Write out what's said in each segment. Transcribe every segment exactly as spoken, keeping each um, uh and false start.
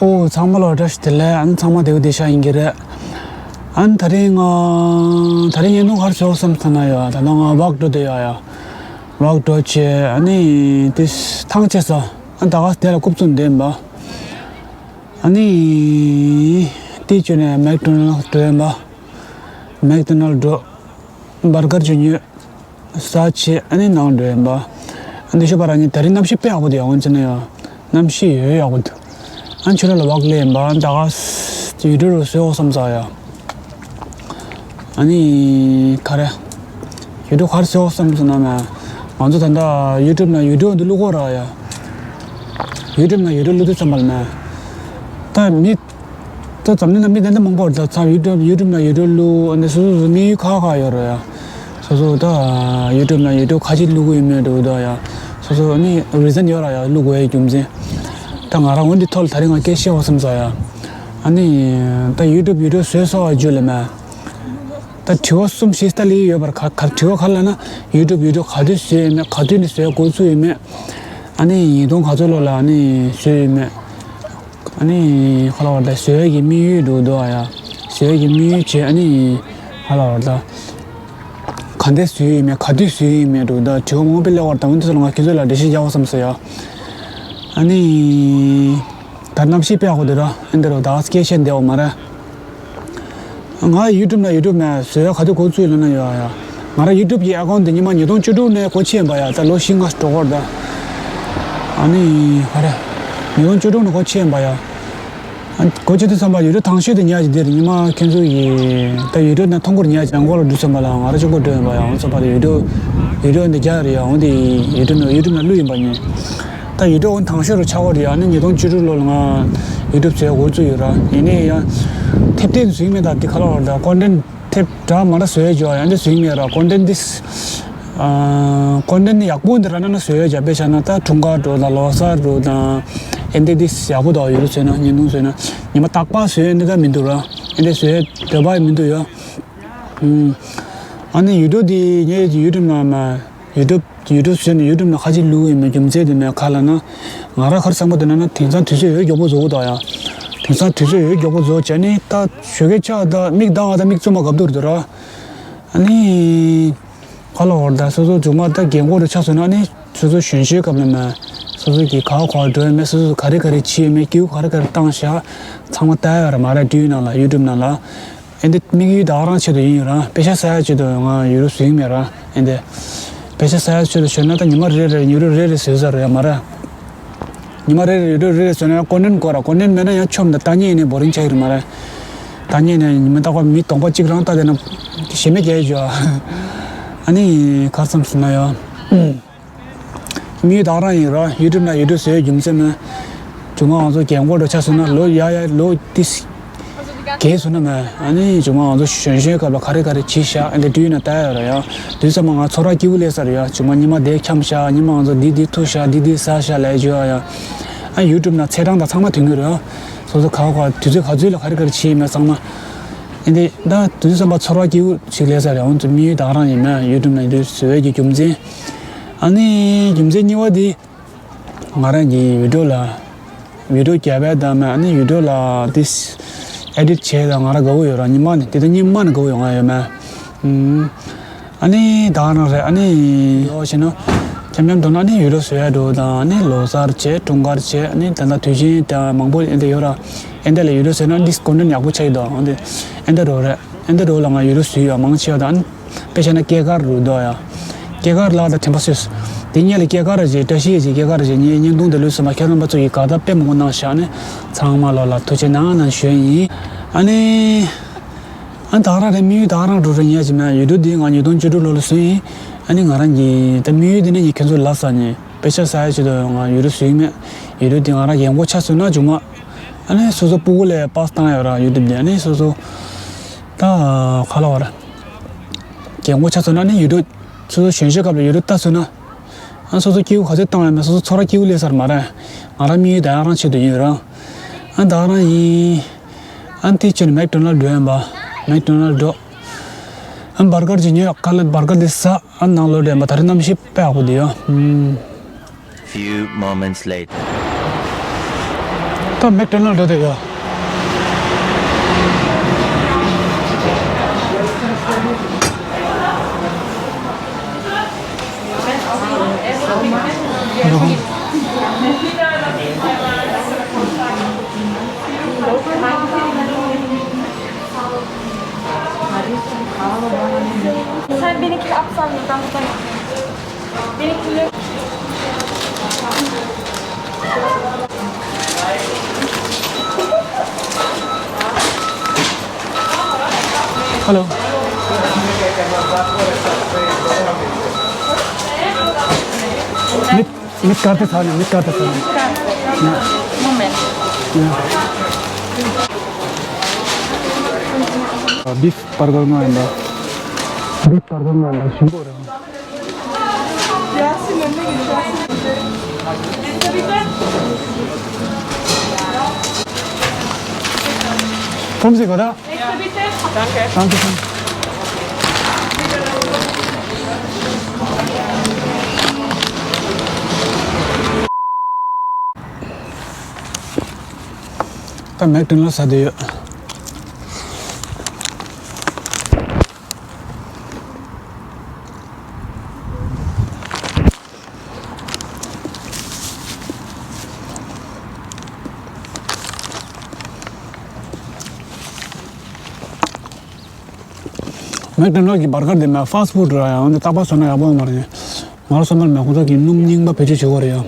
ཨོ་ཚང་མ་ལ་བཀྲ་ཤིས་བདེ་ལེགས། ཨ་ནི་ཚང་མ་བདེ་པོ་བདེ་ཤག་ཡིན་གྱི་རེད། ཨ་ནི་དེ་རིང་ང་དེ་རིང་བརྙན་ཐུང་ག་རེ་བཟོ་བསམ་ཚར་ན་ཡ། ད་ལྟ་ང་ཝག་འགྲོ་བསྡད་ཡོད་ཡ། ཝག་འགྲོ་བྱས་ཨ་ནི་དེ་ཐང་ཆད་སོང་། ཨ་ནི་ད་ག་དེ་ལ་རྐུབ་བཙུགས་བསྡད་ཡིན་པ། ཨ་ནི་དེ་བྱས་ནས་མེག་ཌོ་ནལ་འགྲོ་ཡིན་པ། མེག་ཌོ་ནལ་འགྲོ། བར་གར་ཅིག་ཉོས། ཟ་བྱས་ཨ་ནི་ནང་འགྲོ་ཡིན་པ། ཨ་འདི་ཤོད་པ་རང་ཉིད་དེ་རིང་གནམ་གཤིས་དཔེ་ཡག་པོ་འདུག་ཡ། འོན་ཀྱང་ན་ཡ། གནམ་གཤིས་ཡོད་ཡག་པོ་འདུག་ཨ་ནི་ཕྱི་ལོགས་ལ་ཝག་སླེབས་ཡིན་པ། ཨ་ནི་ད་ག་ཡུ་ཊུབ་རུ་བཟོ་འོ་བསམ་ས་ཡ། ཨ་ནི་ག་རེ། ཡུ་ཊུབ་ག་རེ་བཟོ་འོ་བསམ་ས་ན་མ། ང་ཚོ་ད་ལྟ་ཡུ་ཊུབ་ན་ཡུ་ཊུབ་འདི་བླུག་གོ་ར་ཡ། ཡུ་ཊུབ་ན་ཡུ་ཊུབ་བླུག་དུས་ཙམ་པ་ལ་མ། ད་མི། ད་འཛམ་གླིང་ན་མི་དེ་འདྲ་མང་པོ་ད་ཚ་ཡུ་ཊུབ་ཡུ་ཊུབ་ན་ཡུ་ཊུབ་བླུག་ཨ་ནི་སོ་སོ་སོ་དམིགས་ཡུལ་ཁག་ཁག་ཡོད་རེད་ཡ། སོ་སོ་ད་ཡུ་ཊུབ་ན་ཡུ་ཊུབ་ག་ཅི་བླུག་གི་ཡོད་མེད་འགྲོ་ད་ཡ། སོ་སོ་ནི་རི་ཛན་ཡོད་ར་ཡ། བླུག་དགོས་ཡ་རྒྱུ་མཚན། ད་ང་རང་འོན་ཏེ་ཐོག་ལ་དེ་རིང་ང་སྐད་བཤད་འོ་བསམ་ས་ཡ། ཨ་ནི་ད་ཡུ་ཊུབ་ཡུ་ཊུབ་བཟོས་སོ་བ་བརྗོད་ལེ་མ། ད་དྲི་བ་གསུམ་བཞི་ལྟ་ལི་ཡོད་པར་ག་ག་དྲི་བ་ག་ལ་ན་ཡུ་ཊུབ་ཡུ་ཊུབ་ག་དུས་བཟོས་ཡོད་མེད། ག་དུས་ནས་བཟོས་འགོ་ཚུགས་ཡོད་མེད། ཨ་ནི་ཉིས་སྟོང་ག་ཚོད་ལོ་ལ་ཨ་ནི་བཟོས་ཡོད་མེད། ཨ་ནི་ཁ་ལ་བར་ད་བཟོ་ཡས་ཀྱི་དམིགས་ཡུལ་འདུག་འདུག་ཨ་ཡ། བཟོ་ཡས་ཀྱི་དམིགས་ཡུལ་བྱས་ཨ་ནི་ཁ་ལ་བར་ད་ག་འདྲས་བཟོས་ཡོད་མེད། ག་དུས་བཟོས་ཡོད་མེད་འདུག་ད་དྲི་བ་མང་པོ་སླེབས་པར་ད་འོན་ཏེ་ཚོ་ལ་ང་ཁྱེད་ཚོ་ལ་འགྲེལ་བཤད་རྒྱག་འོ་བསམ་སོང་ཡ། ཨ་ནི་ད་གནམ་གཤིས་དཔེ་ཡག་པོ་འདུག་ར། ཨེ་འདི་རུ་ད་སྐད་ཆ་བཤད་བསྡད་འོ་མ་ར། ང་ཡུ་ཊུབ་ན་ཡུ་ཊུབ་ན་བཟོ་ཡ་ག་དུས་འགོ་བཙུགས་ཡོད་ལབ་ན་ཡོད་ཨ་ཡ། ང་རང་ཡུ་ཊུབ་ཀྱི་ཨ་ཀོན་འདི་ཉི་མ་ཉིས་སྟོང་བཅུ་དྲུག་ནས་སྒོ་ཕྱེ་ཡིན་པ་ཡ། ད་ལོ་བཞི་ལྔ་འགྲོ་གི་རེད་ད། ཨ་ནི་ཧ་རེ། ཉིས་སྟོང་བཅུ་དྲུག་ནས་སྒོ་ཕྱེ་ཡིན་པ་ཡ། ཨ་སྒོ་ཕྱེ་དུས་ཙམ་པ་ཡུ་ཊུབ་དང་ཤོས་དེ་ཉག་ཅིག་འདིར་ཉི་མ་ཁྱེད་ཚོ་ཡི་ད་ཡུ་ཊུབ་ན་མཐོང་གི་རེད། ཉག་ཅིག་ལམ་ཁ་ལ་འགྲོ་ཙམ་པ་ལ་ང་རང་གཅིག་པོ་འགྲོ་ཡིན་པ་ཡ། འོང་ཙམ་པ་ལ་ཡུ་ཊུབ་ཡུ་ཊུབ་འདི་རྒྱག་རེད་ཡ། འོང་དེ་ཡུ་ཊུབ་ན་ཡུ་ཊུབ་ན་བླུགས་ཡིན་པ་ཉིད། ད་ཡུ་ཊུབ་འོན་དང་ཤོས་རུ་ཆགས་པ་རེད་ཡ། ཨ་ནི་ཉིས་སྟོང་བཅུ་དྲུག་ལོ་ལ་ང་ཡུ་ཊུབ་བཟོས་འགོ་བཙུགས་ཡོད་ར། ཡིན་ནའི་ཡང་ཐེབས་ཐེབས་བཟོས་མེད། ད་དེ་ཁ་ལ་བར་ད་ཀོན་ཊེན་ཊི་ཐེབས་འདྲ་མ་འདྲ་བཟོས་ཡོད་ཡ། འདི་བཟོས་མེད་ར། ཀོན་ཊེན་ཊི་འདི་ཀོན་ཊེན་ཊི་ནི་ཡག་པོ་འདི་ར་ན་ན་བཟོས་ཡོད་ཡ། དཔེ་བཞག་ན་ད་འཁྲུངས་སྐར་འགྲོ་ད་ལོ་གསར་འགྲོ་ད་ཨེ་འདི་འདི་ཡག་པོ་འདུག་ཡུ་ཊུབ་བཟོས་ན་བརྙན་ཐུང་བཟོས་ན་ཉི་མ་རྟག་པར་བཟོས་ཡ་འདི་ད་མི་འདུག་ར། ཨེ་འདི་བཟོས་འདོད་པ་མི་འདུག་ཡ། ཨ་ནི་ཡུ་ཊུབ་འདི་ངའི་ཡུ་ཊུབ་ནང་ན་ཡུ་ཊུབ་ཡུ་ཊུབ་བཟོས་ནས་ཡུ་ཊུབ་ནང་ཁ་ཅིག་བླུགས་ཡོད་མེད་རྒྱུ་མཚན་དེ་མེད་ག་ལ་ན། ང་རང་ག་རེ་བསམ་གི་འདུག་ན་ན་དེང་སང་དུས་ཚོད་ཡོད་མགྱོགས་པོ་བཟོ་གི་འདུག་ཡ། དེང་སང་དུས་ཚོད་ཡོད་མགྱོགས་པོ་བཟོ་བྱས་ནས་ད་ཞོགས་ཀས་ཆག་ད་མིག་གདངས་ད་མིག་བཙུམ་མ་གབ་འདུག་ར། ཨ་ནི་ག་ལ་བར་ད་སོ་སོ་མཇུག་མ་ད་རྒན་གོག་རུ་ཆགས་སོང་ན་ཨ་ནི་སོ་སོ་གཞོན་གཞོན་སྐབས་ལ་མ་སོ་སོ་གི་ག་བ་ག་བ་འགྲོ་ཡོད་མེད། སོ་སོ་ག་རེ་ག་རེ་བྱས་ཡོད་མེད། སྐྱིད་པོ་ག་རེ་ག་རེ་བཏང་བཞག་ཚང་མ་ལྟ་ཡ་ར་མ་ར། ཊི་ཝི་ནང་ལ་ཡུ་ཊུབ་ནང་ལ། ཨེ་འདི་དམིགས་ཡུལ་ད་ག་རང་ཆེད་དུ་ཡིན་ཡོད་ར། པེ་ཤ་ཟ་ཡ་ཆེད་དུ་ང་ཡུ་ཊུབ་བཟོས་ཡིན་མེད་ར། ཨེ་འདི་པེ་ཤ་ཟ་ཡ་ཆེད་དུ་བཟོས་ན་ད་ཉི་མ་རེ་རེ་ཡུ་ཊུབ་རེ་རེ་བཟོས་ས་རེད་ཡ་མ་ར། ཉི་མ་རེ་རེ་ཡུ་ཊུབ་རེ་རེ་བཟོས་ན་ཡང་ཀོན་ཊེན་ཊི་དགོས་ར། ཀོན་ཊེན་ཊི་མེད་ན་ཡང་ཆོམ་ད་ལྟ་ཉན་ནས་བོ་རིང་ཆགས་ཀྱི་རེད་མ་ར། ལྟ་ཉན་ནས་ཉི་མ་རྟག་པར་མི་གདོང་པ་གཅིག་རང་ལྟ་བསྡད་ན་ཞེ་མེད་རྒྱལ་འཇོག་ཨ་ནི་ག་རེ་བསམ་སོང་ན་ཡང་། དམིགས་ཡུལ་ད་ག་རང་ཡིན་ར། ཡུ་ཊུབ་ན་ཡུ་ཊུབ་བཟོས་རྒྱུ་མཚན་ནི། མཇུག་མ་ང་ཚོ་རྒན་གོག་འགྲོ་ཆགས་སོང་ན་ལོ་ཡ་ཡ་ལོ་ཏིས་རྒས་སོང་ན་མ། ཨ་ནི་མཇུག་མ་ང་ཚོ་གཞོན་གཞོན་སྐབས་ལ་ག་རེ་ག་རེ་བྱས་ཤག་ཨ་འདི་ཊི་ཝི་ནང་ལྟ་ཡ་ར་ཡ། དུས་ཚོད་མ་ང་ཚོ་ར་སྐྱིད་པོ་སླེབས་ས་རེད་ཡ། མཇུག་མ་ཉི་མ་དེ་འཁྱམས་ཤག་ཉི་མ་ང་ཚོ་འདི་འདི་ཐུག་ཤག་འདི་འདི་ཟ་ཤག་ལས་བརྗོད་ཡ་ཡ། ཨ་ཡུ་ཊུབ་ནང་ཚེས་གྲངས་དང་ཚང་མ་ཐོན་གྱི་རེད་ཡ། སོ་སོ་ག་བ་ག་དུས་ཚོད་ག་ཚོད་ལ་ག་རེ་ག་རེ་བྱས་ཡོད་མེད་ཚང་མ། ཨ་འདི་ད་དུས་ཚོད་ཚང་མ་ཚོར་བ་སྐྱིད་པོ་ཞིག་སླེབས་ས་རེད། འོན་ཀྱང་དམིགས་ཡུལ་ད་ག་རང་ཡིན་མ། ཡུ་ཊུབ་ནང་ཡུ་ཊུབ་བཟོ་བའི་གི་རྒྱུ་མཚན། ཨ་ནི་རྒྱུ་མཚན་གཉིས་པ་དེ། ང་རང་གི་ཝི་ཌི་ཡོ་ལ། ཝི་ཌི་ཡོ་རྒྱབ་པའི་དང་མ་ཨ་ནི་ཝི་ཌི་ཡོ་ལ་ཏིས་ཨེ་ཌིཊ་བྱས་དང་ང་རང་དགའ་པོ་ཡོད་ར། ཉི་མ་ནས་དེ་ལྟར་ཉི་མ་ནས་དགའ་པོ་ཡོད་ང་ཡོད་མ། ཨུམ། ཨ་ནི་ད་ག་རང་རེད། ཨ་ནི་ཡོད་ཞེ་ན། འཁྱམ་འཁྱམ་འདུག་ན་ཨ་ནི་ཝི་ཌི་ཡོ་བཟོ་ཡ་འགྲོ་དང་ཨ་ནི་ལོ་གསར་བྱས་འཁྲུངས་སྐར་བྱས་ཨ་ནི་ད་ལྟ་དུས་ཆེན་དང་མང་པོ་ཨེ་འདི་ཡོད་ར། ཨེ་འདི་ལ་ཝི་ཌི་ཡོ་བཟོས་ན་ཏིས་ཀོན་ཊེན་ཊི་ཡག་པོ་ཆགས་ཀྱི་འདུག་ཨ་ནི་ཨེ་འདི་རོ་རེད། ཨེ་འདི་རོ་ལ་ང་ཝི་ཌི་ཡོ་བཟོས་ཡོད་མང་ཆེ་བ་དང་། དཔེ་བཞག་ན་སྐྱེས་སྐར་རུ་འདུག་ཡ། སྐྱེས་སྐར་ལ་དང་དྲན་པ་གསོས། དེ་ཉིད་ལ་སྐྱེས་སྐར་རེ་བྱས་བཀྲ་ཤིས་ཀྱི་སྐྱེས་སྐར་རེ་བྱས་ངའི་བརྙན་ཐུང་དེ་ལོས་སོ་མ་ཁྱེད་རྣམ་པ་ཚོ་ཡིས་དགའ་ད་དཔེ་མང་པོ་གནང་བཞག་ནས་ཚང་མ་ལོ་ལ་ཐུགས་རྗེ་གནང་གནང་ཞུ་ཡིན། ཨ་ནི། ཨ་ད་ག་རང་རེད། དམིགས་ཡུལ་ད་ག་རང་འགྲོ་རེད་ཉག་ཅིག་མེད། ཡུ་ཊུབ་འདི་ང་ཉིས་སྟོང་བཅུ་དྲུག་ལོ་ལ་བཟོས་ཡིན། ཨ་ནི་ང་རང་གི་ད་དམིགས་ཡུལ་འདི་ནི་ངས་ཁྱེད་ཚོ་ལབ་ས་ནས་དཔེ་ཆ་ས་ཡ་ཆེད་དུ་ང་ཡུ་ཊུབ་བཟོས་ཡིན་མེད། ཡུ་ཊུབ་འདི་ང་རང་རྒན་གོག་ཆགས་སོང་ན་མཇུག་མ། ཨ་ནི་སོ་སོ་སྤུ་གུ་ལ་པཱ་སི་བཏང་ཡོད་ར་ཡུ་ཊུབ་འདི། ཨ་ནི་སོ་སོ། ད་ག་ལ་བ་ར། རྒན་གོག་ཆགས་སོང་ན་ནི་ཡུ་ཊུབ། སོ་སོ་གཞོན་གཞོན་སྐབས་ལ་ཡུ་ཊུབ་ལྟ་སོང་ན། ཨ་སོ་སོ་སྐྱིད་པོ་ག་ཚོད་བཏང་ཡོད་མེད། སོ་སོ་ཚོར་བ་སྐྱིད་པོ་སླེབས་ས་རེད་མ་རེད། ང་རང་དམིགས་ཡུལ་ད་ག་རང་ཆེད་དུ་ཡིན་ར། ཨ་ད་ག་རང་ཡིན། ཨ་དེ་ཕྱིར་མེག་ཌོ་ནལ་འགྲོ་ཡིན་པ། མེག་ཌོ་ནལ་འགྲོ། ཨ་བར་གར་ཅིག་ཉོས། ཁ་ལག་བར་གར་དེ་ཟ། ཨ་ནང་ལོགས་འགྲོ་ཡིན་པ། ད་རེས་གནམ་གཤིས་དཔེ་ཡག་པོ་འདུག་ཡ། ཨུམ། Few moments later. ད་མེག་ཌོ་ནལ་འགྲོ་དེ་ཡོད། Sen benimkini at sen buradan, buradan. Benimkini. Hello. Mit, mit karte thane, mit karte thane. Moment. Beef burger nga anda. Beef burger nga anda. Shimbo re. Kommen Sie, oder? Danke. Danke schön. ད་མེག་ཌོ་ནལ་ཟ་འདོད་ཡོད། མེག་ཌོ་ནལ་གྱི་བར་གར་དེ་མ་ཕཱ་སི་ཕུཌ་ར་ཡང་འདི་རྟག་པར་ཟོས་ན་ཡག་པོ་ཡོད་མ་རེད། ང་རང་སོང་ཙང་མེད་ཁོང་ཚོ་གི་སྣུམ་རྙིང་པ་བེད་སྤྱོད་བྱེད་དགོས་རེད་ཡ།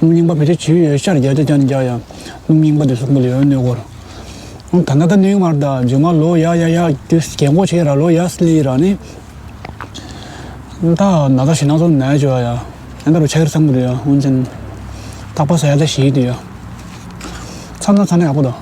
སྣུམ་རྙིང་པ་བེད་སྤྱོད་བྱེད་ཡོད་ཤར་རྒྱ་ཆ་ཅན་རྒྱ་ཡ། སྣུམ་རྙིང་པ་དེ་གསུམ་པོ་ལ་ཡོད་གནོད་སྐོར། ད་ལྟ་ད་གནོད་མ་རེད་ད་རྗེས་མ་ལོ་ཡ་ཡ་ཡ་དུས་རྒན་གོག་བྱས་ར་ལོ་ཡ་སླེབས་ར་ནི། ད་ན་ད་ཞེ་ན་ཚོ་ན་ཡ་ཅོ་ཡ་ཡ། ཨ་ད་རུ་ཆ་ཡར་བསམ་གི་འདུག་ཡ་ཧུན་ཅན། རྟག་པར་ཟ་ཡ་ད་ཞིག་འདུག་ཡ། ཚ་ན་ཚ་ན་ཡག་པོ་འདུག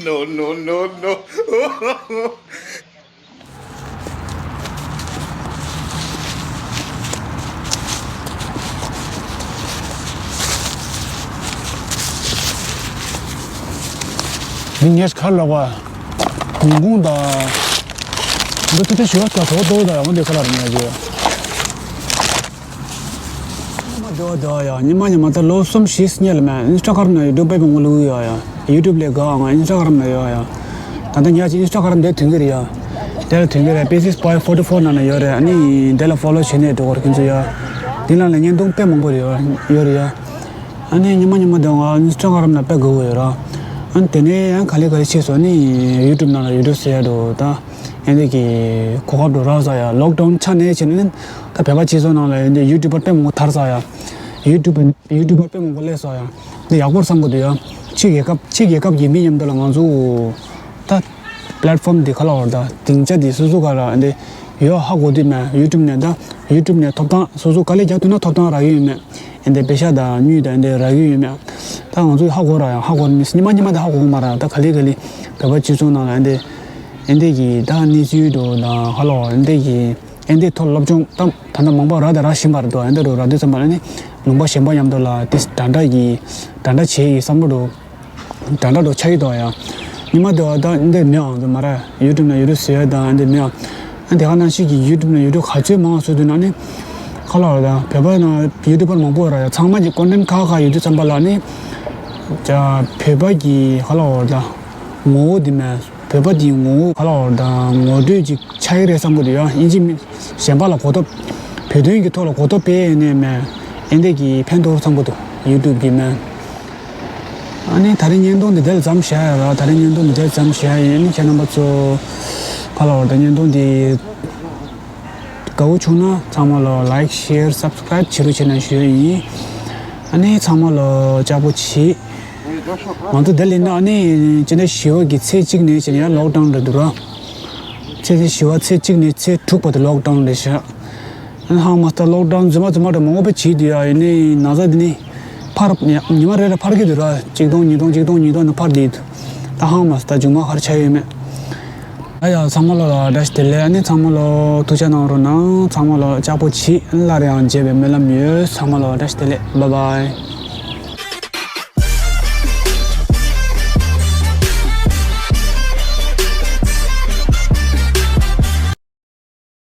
No, no, no, no. མི་ངས་ཁར་ལོག་པ། ཉིན་གུང་དང་། འདི་ཐུག་ཐུག་ཞུ་བ་ཚ་ཚོ་ཏོ་དང་ཡང་འདི་ཁ་ལར་ཉལ་རྒྱུ། ཉི་མ་དེ་བ་དེ་བ་ཡ་ཉི་མ་ཉི་མ་ད་ལོ་གསུམ་བཞི་སྙེ་ལ་མེད་ཨིན་སི་ཊ་གྷ་རམ་ན་ཡུ་ཊུབ་པའི་ངོ་ལུགས་ཡོད་ཡ། ཡུ་ཊུབ་ལས་དགའ་ང་ཨིན་སི་ཊ་གྷ་རམ་ན་ཡོད་ཡ། ད་ལྟ་ཉག་ཅིག་ཨིན་སི་ཊ་གྷ་རམ་དེ་ཐོན་གི་རེད་ཡ། དེ་ལ་ཐོན་གི་རེད་པེ་སིས་པའི་ཕོར་ཊི་ཕོར་ནང་ན་ཡོད་རེད་ཨ་ནི་དེ་ལ་ཕོ་ལོ་བྱེད་ནས་འགྲོ་གི་རེད་ཁྱེད་ཚོ་ཡ། དེ་ནང་ལ་བརྙན་ཐུང་དཔེ་མང་པོ་རེད་ཡོད་རེད་ཡ། ཨ་ནི་ཉི་མ་ཉི་མ་དེ་ང་ཨིན་སི་ཊ་གྷ་རམ་ན་དཔེ་དགའ་བོ་ཡོད་ར། ཨ་ནི་དེ་ནས་ཡང་ག་ལེ་ག་ལེ་བྱས་སོང་ནི་ཡུ་ཊུབ་ནང་ལ་ཡུ་ཊུབ་ཟེར་ཡ་འགྲོ་ད། ཨེ་འདི་གི་གོ་སྐབས་འགྲོ་རག་ས་ཡ་ལོག་ཌའུན་ཆ་ནས་བྱས་ནས་ད་བོད་པ་སྤྱི་ཚོགས་ནང་ལ་ཨེ་འདི་ཡུ་ཊུབ་པར་དཔེ་མང་པོ་དར་ས་ཡ། ཡུ་ཊུབ་པར་ཡུ་ཊུབ་པར་དཔེ་མང་པོ་སླེབས་ས་ཡ། འདི་ཡག་པོར་བསམ་གི་འདུག་ཡ། ཕྱི་རྒྱལ་ཁབ་ཕྱི་རྒྱལ་ཁབ་ཀྱི་མི་མཉམ་དུ་ལ་ང་ཚོ་ད་པི་ལེཊ་ཕོམ་འདི་ག་ལ་བར་ད་སྡིངས་ཆ་འདི་སོ་སོ་ག་ལ་ཨེ་འདི་ཡོད་ཧ་གོ་དུས་མེད་ཡུ་ཊུབ་ནས་ད་ཡུ་ཊུབ་ནས་ཐོབ་ཐང་སོ་སོ་དཀའ་ལས་རྒྱག་ཐུབ་ན་ཐོབ་ཐང་རག་གི་ཡོད་མེད། ཨེ་འདི་པེ་ཤ་དང་དངུལ་དང་ཨེ་འདི་རག་གི་ཡོད་མེད། ད་ང་ཚོས་ཧ་གོ་ར་ཡང་ཧ་གོ་ར་མི་སྲིད་ཉི་མ་ཉི་མ་དེ་ཧ་གོ་གི་མ་ར་ད་ག་ལེ་ག་ལེ་བོད་པ་སྤྱི་ཚོགས་ནང་ལ་ཨེ་འདི་ཨེ་འདི་གི་ད་གནས་ཚུལ་འགྲོ་དང་ཧ་ལོ་ཨེ་འདི་གི་ཨེ་འདི་ཐོག་སློབ་སྦྱོང་ད་ད་ལྟ་མང་པོ་ར་ད་ར་བཞིན་པ་རེད་དོ་ཨེ་འདི་རུ་ར་དུས་ཙམ་པ་ལ་ནི་ལུང་པ་གཞན་པ་མཉམ་དུ་ལ་དེ་འདྲ་འདྲ་གི་འདྲ་འདྲ་བྱེད་ཡི་བསམ་བློ་འགྲོ། འདྲ་འདྲ་འགྲོ་ཆགས་ཡི་དོ་ཡང་ཉི་མ་དེ་བ་ད་ཨེ་འདི་མི་ཨང་དུ་མ་ར་ཡུ་ཊུབ་ན་ཡུ་ཊུབ་ཟེར་ཡ་དང་ཨེ་འདི་མི་ཨང་། ཨ་དེ་ག་ནང་བཞིན་གྱི་ཡུ་ཊུབ་ནས་ཡུ་ཊུབ་ག་ཚོད་མང་བ་བཟོ་དུས་ན་ནི། ཁ་ལ་བ་དང་བོད་པ་ནང་ཡུ་ཊུབ་པར་མང་པོ་ཡོད་ར་ཡ་ཚང་མ་གྱི་ཀོན་ཊེན་ཁག་ཁག་ཡོད་དུས་ཙམ་པ་ལ་ནི། ཇ་བོད་པ་གི་ཁ་ལ་བ་དང་ངོ་བོ་འདི་མེད་བོད་པ་འདིའི་ངོ་བོ་ཁ་ལ་བ་དང་ངོ་སྤྲོད་ཅིག་ཆགས་ཀྱི་རེད་བསམ་གི་འདུག་ཡ་ཨིན་ཇི་མི་གཞན་པ་ལ་གོ་ཐོབ། བོད་དོན་གྱི་ཐོག་ལ་གོ་ཐོབ་སྤེལ་ཡས་ནས་མེད་ཨེ་འདི་གི་ཕན་ཐོགས་བསམ་གི་འདུག་ཡུ་ཊུབ་གི་མེད། ཨ་ནི་དེ་རིང་བརྙན་ཐུང་འདི་འདིར་མཚམས་བཞག་ཡ་ར། དེ་རིང་བརྙན་ཐུང་འདི་འདིར་མཚམས་བཞག་ཡིན། ཨ་ནི་ཁྱེད་རྣམ་པ་ཚོ་ག་ལ་བར་དུ་བརྙན་ཐུང་འདི་དགའ་བོ་བྱུང་ན་ཚང་མ་ལ་like share subscribe བྱེད་རོགས་བྱེད་ན་ཞུ་ཡ་ཡིན། ཨ་ནི་ཚང་མ་ལ་ལྕགས་པོ་བྱེད། ང་ཚོ་འདི་ལས་ན་ཨ་ནི་སྤྱི་ཟླ་བཞི་པ་གི་ཚེས་གཅིག་ནས་ཕྱིན་ཡ་ལོག་ཌའུན་རེད་འདུག་ར། ཚེས་བཞི་པ་ཚེས་གཅིག་ནས་ཚེས་དྲུག་བར་དུ་ལོག་ཌའུན་རེད་ཤག་ཨ་ནི་ཧང་མ་སྟ་ལོག་ཌའུན་རྫུན་མ་རྫུན་མ་རེད། མང་པོ་བྱེད་དུས་ཡ་ཡིན་ནི་ན་ཚ་འདི་ནི་འཕར་ཉི་མ་རེ་རེ་འཕར་གི་འདུག་ར། གཅིག་སྟོང་གཉིས་སྟོང་གཅིག་སྟོང་གཉིས་སྟོང་ནི་འཕར་བསྡད་འདུག་ད་ཧང་མ་སྟ་མཇུག་མ་ཧར་ཆ་ཡོད་མེད། ཨ་ཡ་ཚང་མ་ལ་བཀྲ་ཤིས་བདེ་ལེགས། ཨ་ནི་ཚང་མ་ལ་ཐུགས་ཆ་གནང་རོགས་གནང་། ཚང་མ་ལ་ལྕགས་པོ་བྱེད། སླར་ཡང་མཇལ་བའི་སྨོན་ལམ་ཡོད། ཚང་མ་ལ་བཀྲ་ཤིས་བདེ་ལེགས། bye bye།